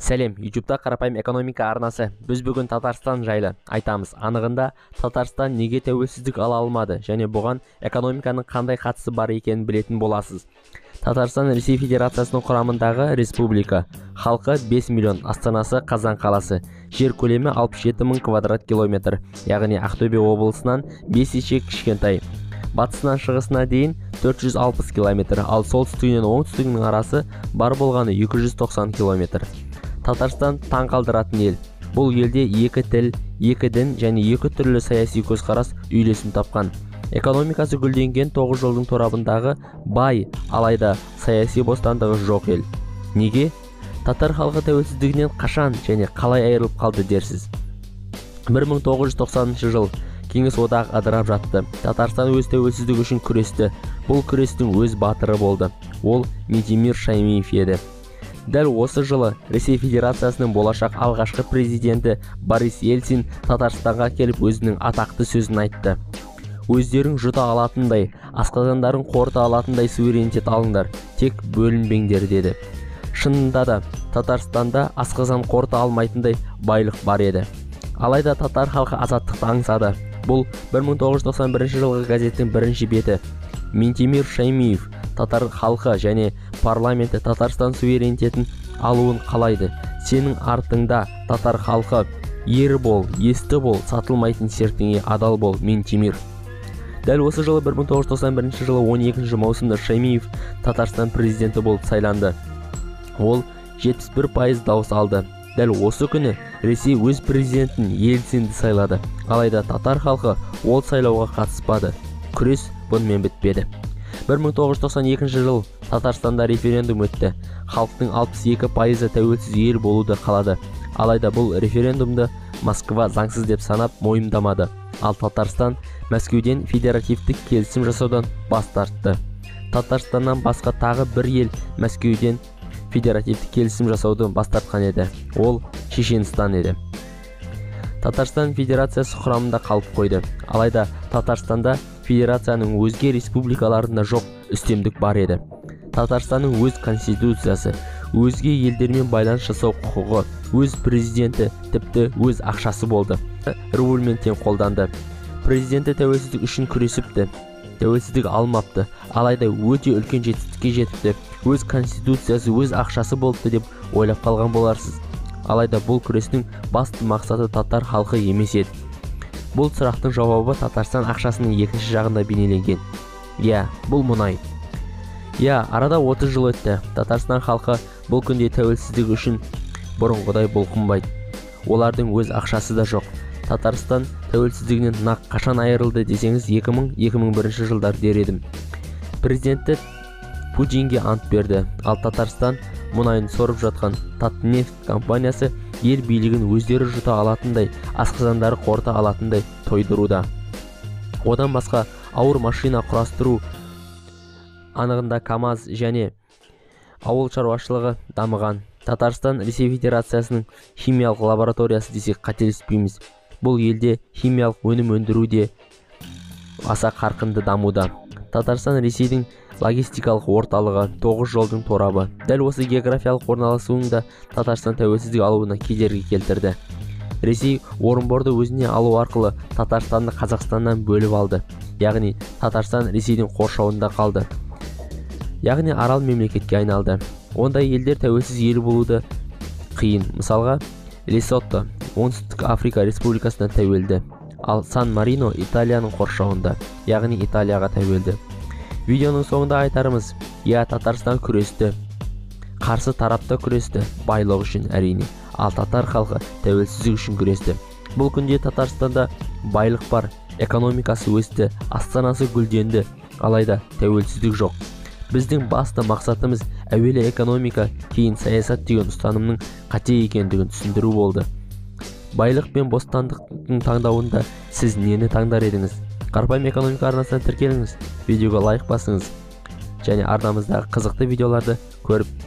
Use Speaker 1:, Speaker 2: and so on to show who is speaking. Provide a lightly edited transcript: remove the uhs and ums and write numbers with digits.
Speaker 1: Сәлем, YouTube'та қарапайым экономика арнасы. Біз бүгін Татарстан жайлы айтамыз. Анығында Татарстан неге тәуелсіздік ала алмады және бұған экономиканың қандай қатысы бар екенін білетін боласыз. Татарстан Ресей Федерациясының құрамындағы республика. Халқы 5 миллион, астанасы Қазан қаласы. Жер көлемі 67 мың квадрат километр, яғни Ақтөбе облысынан 5 есе кішкентай. Батысынан шығысына дейін 460 километр, ал солтүстігінен оңтүстігінің арасы бар болғаны 290 километр. Татарстан таң қалдыратын ел. Бұл елде екі тіл, екі дін және екі түрлі саяси көзқарас үйлесім тапқан. Экономикасы гүлденген 9 жолдың торабындағы бай, алайда саяси бостандығы жоқ ел. Неге? Татар халқы тәуелсіздігінен қашан және қалай айырылып қалды дерсіз. 1990 жыл Кеңес одағы ыдырап жатты. Татарстан өз тәуелсіздігі үшін күресті. Бұл күрестің өз батыры болды. Ол Минтимер Шаймиев еді. Дәл осы жылы Ресей Федерациясының болашақ алғашқы президенті Борис Ельцин Татарстанға келіп өзінің атақты сөзін айтты. Өздерің жұта алатындай, асқазандарын қорыта алатындай суверенитет алыңдар, тек бөлінбеңдер деді. Шынында да Татарстанда асқазан қорыта алмайтындай байлық бар еді. Алайда татар халқы азаттықты аңсады. Бұл 1991 жылғы газеттің бірінші беті. Минтимер Шаймиев татар халқы және парламенті Татарстан суверенитетін алуын қалайды. Сенің артыңда татар халқы, ер бол, есті бол, сатылмайтын сертіңе адал бол, Минтимер. Дәл осы жылы 1991 жылы 12 маусымда Шаймиев Татарстан президенті болып сайланды. Ол 71% дауыс алды. Дәл осы күні Ресей өз президентін Ельцинді сайлады. Алайда татар халқы ол сайлауға қатыспады. Күрес бұнымен бітпеді. 1992 жыл Татарстанда референдум өтті. Халықтың 62% тәуелсіз ел болуды қалады. Алайда бұл референдумды Москва заңсыз деп санап мойындамады. Ал Татарстан Мәскеуден федеративтік келісім жасаудан бас тартты. Татарстаннан басқа тағы бір ел Мәскеуден федеративтік келісім жасаудан бас тартқан еді. Ол Шешенстан еді. Татарстан федерациясы құрамында қалып қойды. Алайда Татарстанда федерацияның өзге республикаларында жоқ үстемдік бар еді. Татарстанның өз конституциясы, өзге елдермен байланыс жасау құқығы, өз президенті, тіпті өз ақшасы болды. Рубльмен тең қолданды. Президенті тәуелсіздік үшін күресіпті, тәуелсіздік алмапты, алайда өте үлкен жетістікке жетіпті. Өз конституциясы, өз ақшасы болыпты деп ойлап қалған боларсыз. Алайда бұл күрестің басты мақсаты татар халқы емес еді. Бұл сұрақтың жауабы Татарстан ақшасының екінші жағында бейнеленген. Иә, бұл мұнай. Иә, арада 30 жыл өтті. Татарстан халқы бұл күнде тәуелсіздік үшін бұрынғыдай бұлқынбайды. Олардың өз ақшасы да жоқ. Татарстан тәуелсіздігінен нақ қашан айырылды десеңіз 2000-2001 жылдар дер едім. Президенті Путинге ант берді. Ал Татарстан мұнайын сорып жатқан Татнефть компаниясы ел билігін өздері жұта алатындай, асқазандары қорыта алатындай тойдыруда. Одан басқа ауыр машина құрастыру, анығында КАМАЗ және ауыл шаруашылығы дамыған. Татарстан Ресей Федерациясының химиялық лабораториясы десек қателеспейміз. Бұл елде химиялық өнім өндіру де аса қарқынды дамуда. Татарстан Ресейдің логистикалық орталығы, 9 жолдың торабы. Дәл осы географиялық орналасуын да Татарстан тәуелсіздік алуына кедергі келтірді. Ресей Орынборды өзіне алу арқылы Татарстанды Қазақстаннан бөліп алды. Яғни Татарстан Ресейдің қоршауында қалды. Яғни арал мемлекетке айналды. Ондай елдер тәуелсіз ел болуды қиын. Мысалға, Лесото Оңтүстік Африка Республикасына тәуелді. Ал Сан Марино Италияның қоршауында, яғни Италияға тәуелді. Видеоның соңында айтарымыз, иә, Татарстан күресті. Қарсы тарапта күресті, байлық үшін әрине. Ал татар халқы тәуелсіздік үшін күресті. Бұл күнде Татарстанда байлық бар, экономикасы өсті, астанасы гүлденді, алайда тәуелсіздік жоқ. Біздің басты мақсатымыз әуелі экономика, кейін саясат деген ұстанымның қате екендігін түсіндіру болды. Байлық пен бостандықтың таңдауында сіз нені таңдар едіңіз? Қарапайым экономика арнасына тіркеліңіз, видеоға лайк басыңыз және арнамыздағы қызықты видеоларды көріп